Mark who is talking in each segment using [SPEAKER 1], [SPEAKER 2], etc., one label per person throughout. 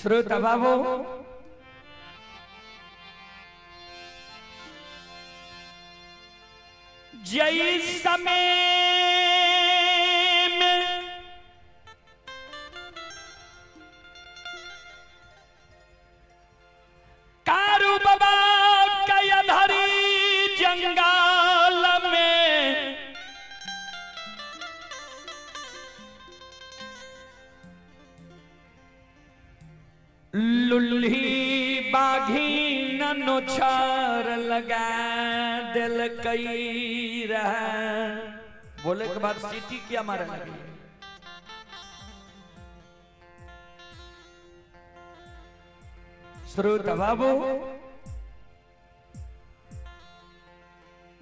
[SPEAKER 1] श्रोता बाबू जय समय में कारू बाबा कयधरी जंगल में लुल्ही बाघी ननोछर लगा दिलकई रहा। बोले के बाद सीटी क्या मारे लगी। श्रोता बाबू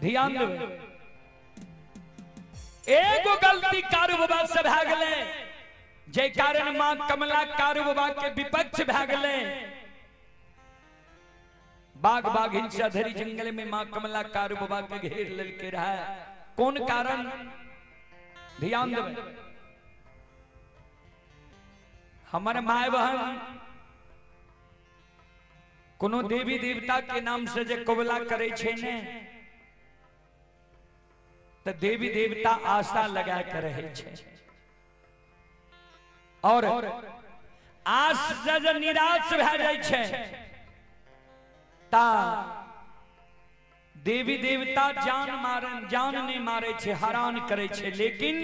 [SPEAKER 1] ध्यान दो, एगो गलती कारू बाबा से भए गेलै जे कारण मां कमला कारू बाबा के विपक्ष भए गेलै। बाघ बाघ हिंसा धरी जंगल में मां कमला कारू बाबा के घेर लेलके रहा। कौन कारण? ध्यान दो, हमर my बहन कोनो देवी देवता के नाम से जे कबला करे छे ने त देवी देवता आशा लगा के रहे छे और आस से निराश भए जाय छे ता देवी देवता जान मारन जान नहीं मारे छे, हरान करे छे। लेकिन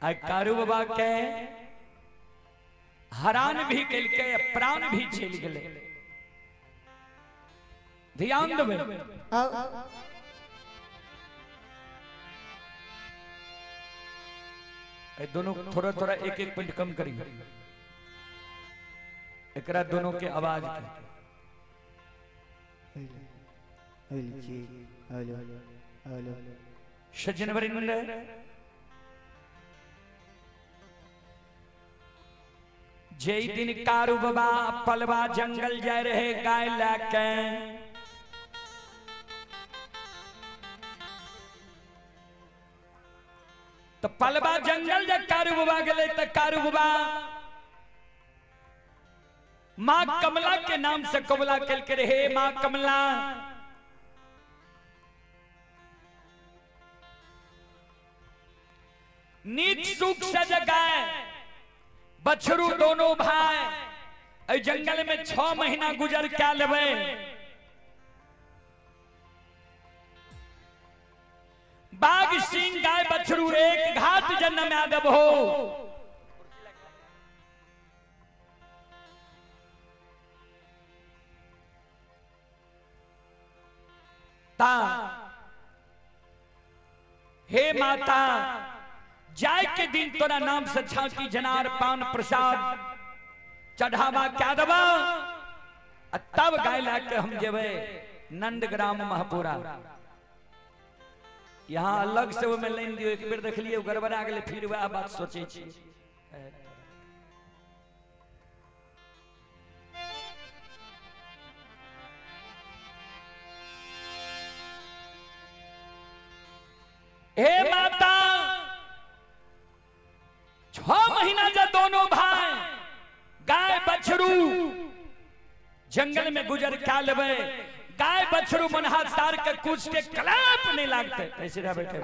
[SPEAKER 1] आ कारू बाबा के हरान भी केलकै प्राण भी चलि गेलै। ध्यान देबै, दोनों थोड़ा थोड़ा एक एक पॉइंट कम करी एकरा दोनों के आवाज के। सज्जन वरिंद जे दिन कारू बाबा पलवा जंगल जाए रहे गाय लैके तो पलवा जंगल जे कारू बाबा गेले तो कारू बाबा मां कमला के नाम से कबला केलके रहे। मां कमला नीक सुख से जगाए बछरू दोनों भाई जंगल में 6 महीना गुजर क्या लेबै। बाघ सिंह गाय बछरू एक घात जन्म आदब हो। ता हे माता जाय के दिन तोरा नाम से छाकी जनार पान प्रसाद चढ़ावा क्या दबा तब गाय ला के हम जेबे नंदग्राम महपुरा। यहाँ अलग से वो में लाइन दियो, एक बेर देखलिए गड़बड़ा गेलै फिर वह बात सोचे छी। हे माता 6 महीना जब दोनों भाई गाय बछरू जंगल में गुजर क्या लेबै, गाय बछरू मनहा सार के कुछ के कलाप नहीं लागते। ऐसे रह बैठे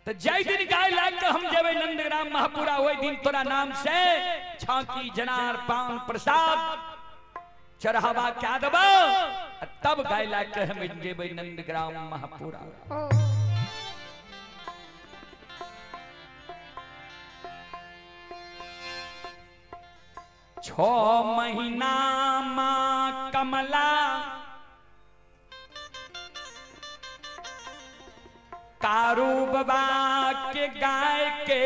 [SPEAKER 1] तो जय दिन गाय लाग के हम जेबै नंदग्राम महापुरा ओहि दिन तोरा नाम से छाकी जनार पान प्रसाद चढ़ावा क्या दबा तब गाय ला के हम जेबै नंदग्राम महापुरा। छह महीना मां कमला कारू बाबा के गाय के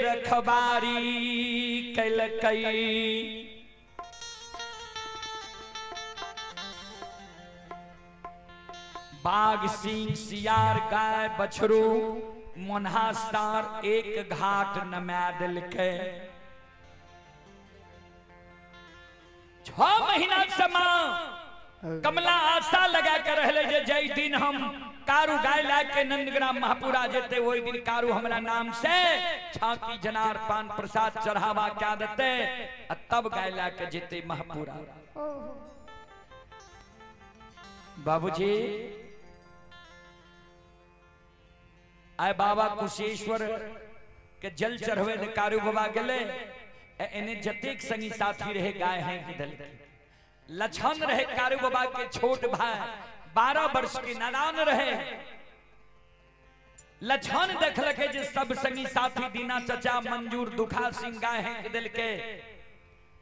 [SPEAKER 1] रखबारी कैलकै। बाघ सिंह सियार गाय बछरू मोन्हा सार एक घाट नमा दिलकै। 6 महीना से मां कमला आशा लगा के रहले जे जय दिन हम कारू गाय लाग के नंदग्राम महापुरा जेते ओहि दिन कारू हमरा नाम से छाकी जनार पान प्रसाद चढ़ावा क्या देते आ तब गाय लाग के जेते महापुरा। बाबूजी आए बाबा कुशेश्वर के जल चढ़वे ले कारू बाबा गेले, एने जतेक संगी साथी रहे गाय हैं कि दल लछन रहे कारू बाबा के छोट भाई 12 वर्ष के नादान रहे। लछन देखलके जे सब संगी साथी दीना चचा मंजूर दुखा सिंह गाय हैं कि दल के।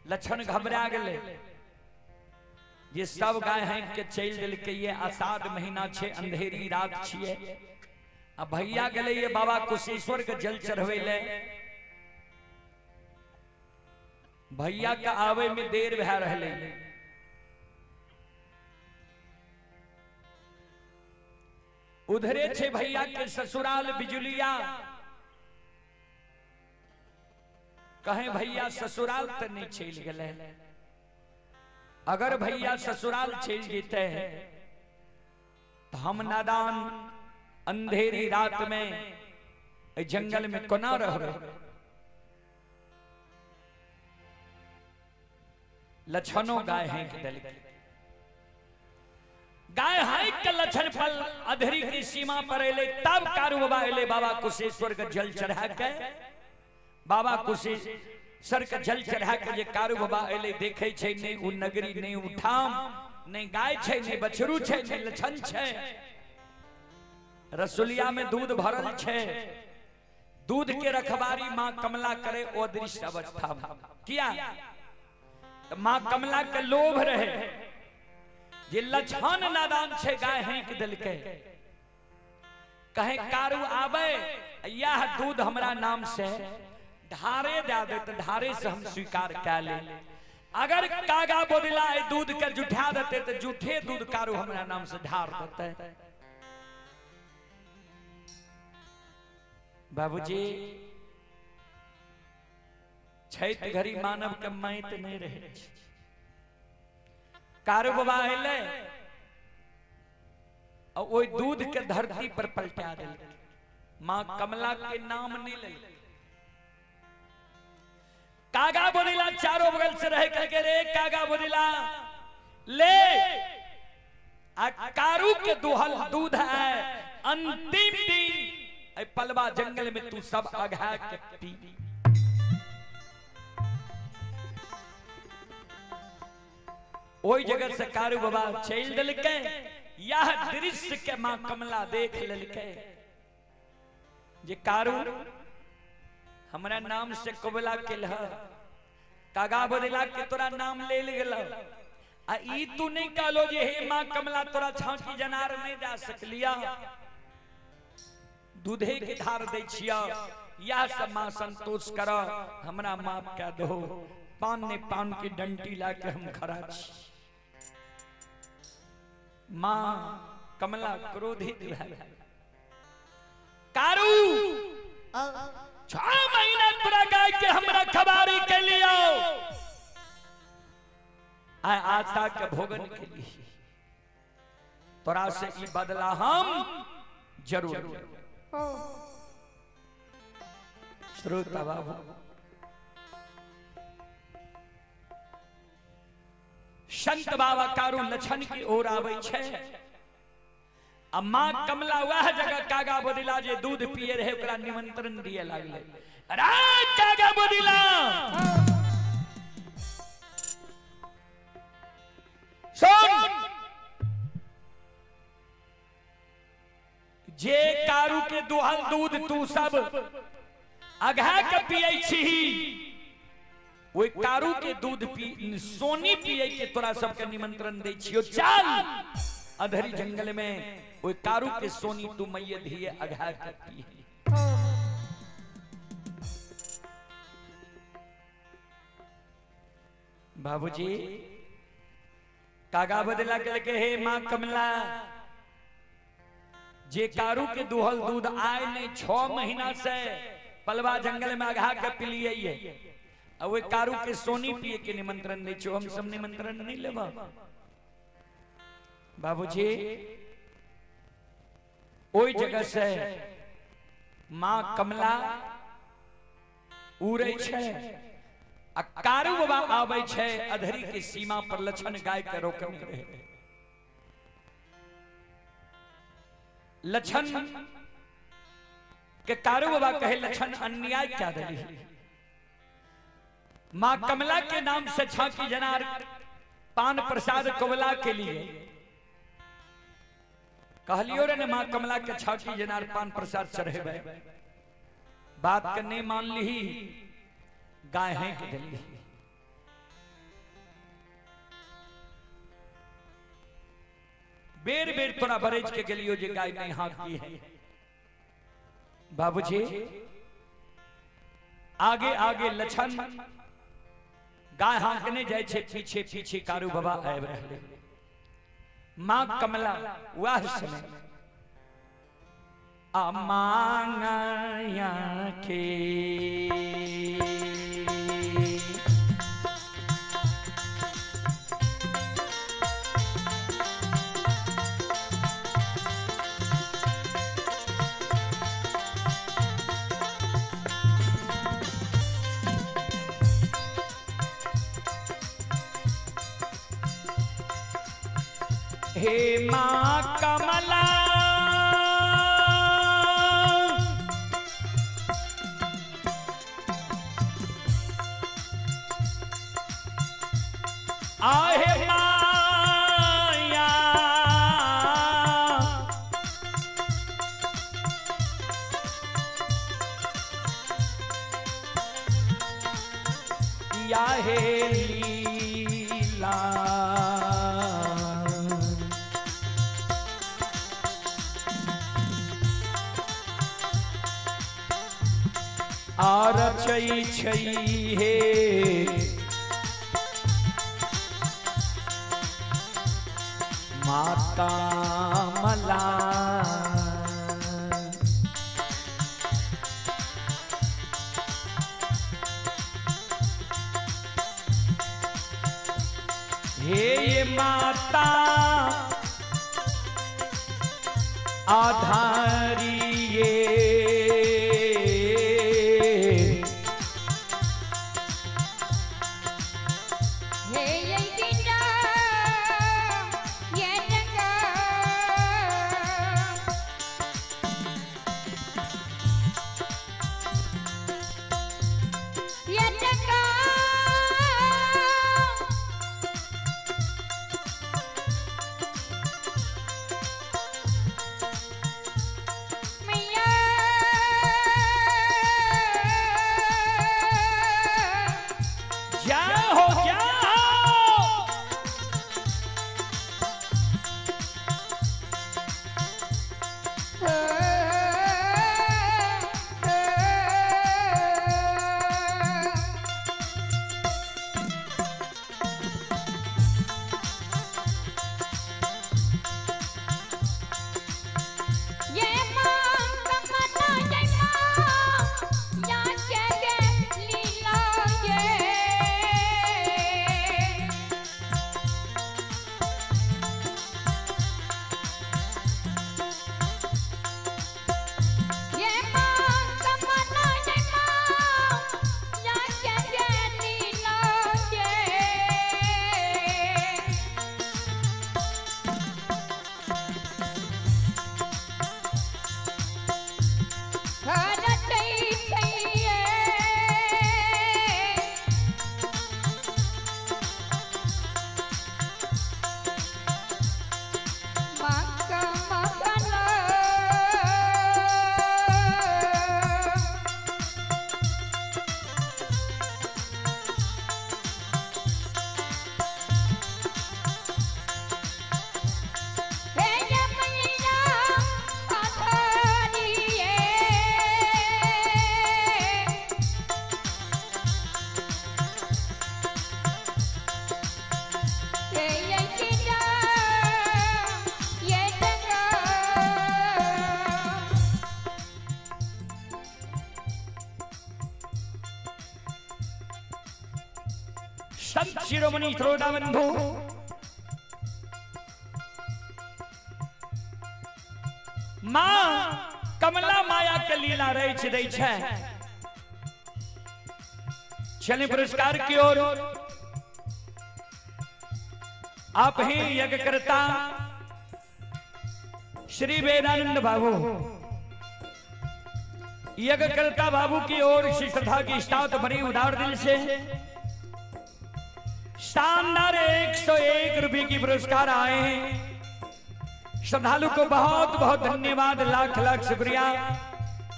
[SPEAKER 1] लछन घबरा गेले ये सब गाय हैं के चल दिल के, ये आषाढ़ महीना छे अंधेरी रात छिए। अब भैया गेले ये बाबा कुशेश्वर के जल चढ़वे ले, भैया के आवे में देर भै रहले। उधरे छे भैया के ससुराल बिजुलिया, कहे भैया ससुराल तो नहीं चल गए, अगर भैया ससुराल चल जीते हैं तो हम नादान अंधेरी रात में जंगल में कोना रह। लछनों गाय हैं के दल के गाय है के लछन पल अधरी की सीमा पर एले, तब कारू बाबा एले बाबा कुशेश्वर के जल चढ़ा के, बाबा कुशेश्वर के जल चढ़ा के जे कारू बाबा एले देखे छे नहीं उ नगरी नहीं उठाम नहीं गाय छे नहीं बछरू छे नहीं लछन छे, रसोलिया में दूध भरल छे, दूध के रखवारी मां कमला करे ओ दृश्य अवस्था किया। मां कमला के लोभ रहे जे लछन नादान छे गाय हैं के दिल के, कहे कारू आवे यह दूध हमरा नाम से ढारे दे दे तो ढारे से हम स्वीकार कर ले, अगर कागा बोदिला दूध के जुठा देते तो जूठे दूध कारू हमरा नाम से ढार देते। बाबूजी छैत घड़ी मानव के मैत नहीं रहे। कारू बाबा एले और ओई दूध के धरती पर पलटा दिल, मां कमला के नाम नहीं ले। कागा बोलिला चारों बगल से रहे करके रे कागा बोलिला ले आ कारू के दुहल दूध है, अंतिम दिन पलवा जंगल में तू सब अघा के पी। ओई जगह से कारू बाबा चल दिलके, यह दृश्य के मां कमला देख ललके जे कारू हमरा नाम से कबला केल कागा बदला के तोरा नाम ले गेल, आ ई तू नहीं कहलो जे हे मां कमला तोरा छाकी जनार नहीं जा सकलिया, दूधे के धार दे छिया, यह सब मां संतोष कर हमरा माफ कर दो, पान ने पान की डंटी ला के हम खड़ा छी। मां कमला क्रोधित भए कारू 6 महीना तोरा गाय के हमरा खबारी के लियो आय आशा के भोगन के लिए तोरा से ई बदला हम जरूर। श्रोता बाबू संत बाबा कारू लछन की ओर आवे छे, आ मां कमला वह जगह कागा बदिला जे दूध पिए रहे ओकरा निमंत्रण दिए लागले, अरे कागा बदिला सुन, जे कारू के दुहल दूध तू सब अघा के पिए छी ओई कारू के दूध पी सोनी पिए के तोरा सबके निमंत्रण दे छियो, चल अधरी जंगल में ओई कारू के सोनी तू मैये धिये अघा के पिए। बाबूजी कागा बदला के हे मां कमला जे कारू के दुहल दूध आए नहीं 6 महीना से पलवा जंगल में अघा के पिलिए और वे कारू के सोनी पिए के निमंत्रण दे छो, हम सब निमंत्रण नहीं लेबा। बाबूजी ओहि जगह से माँ कमला उड़ै छै आ कारू बाबा आबै छै अधरी के सीमा पर लक्षण गाय के रोकने रहे। लक्षण के कारू बाबा कहे लक्षण अन्याय क्या दली, मां कमला के नाम से छाकी जनार पान प्रसाद कबला के लिए कहलियो रे ने मां कमला के छाकी जनार पान प्रसाद चढ़ेबे, बात के नहीं मान ली गाय है के दिली। बेर बेर तोरा बरेज के गेलियो जे गाय नहीं हाँकी है। बाबूजी आगे आगे लक्षण गाय हाँकने जाय छे, पीछे पीछे कारू बाबा आबि रहले। मां कमला वह समय आ मांगा के हे मां कमला आहे माया या हे लीला आर छै हे माता मला। हे ये माता आधारी ये संत शिरोमणि श्रोताबंधु माँ कमला माया के लीला रच दै छै। चलिए पुरस्कार की ओर। आप ही यज्ञकर्ता श्री वेदानंद बाबू, यज्ञकर्ता बाबू की ओर से श्रद्धा की साथ भरी उदार दिल से शानदार 101 रुपए की पुरस्कार आए हैं। श्रद्धालु को बहुत बहुत धन्यवाद, लाख लाख शुक्रिया,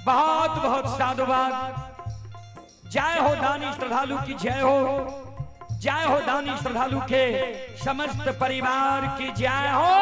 [SPEAKER 1] बहुत बहुत साधुवाद। जय हो दानी श्रद्धालु की जय हो, जय हो दानी श्रद्धालु के समस्त परिवार की जय हो।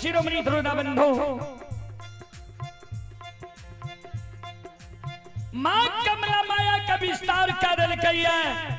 [SPEAKER 1] शिरोमणि श्रोता बंधु, मां कमला माया का विस्तार कर है।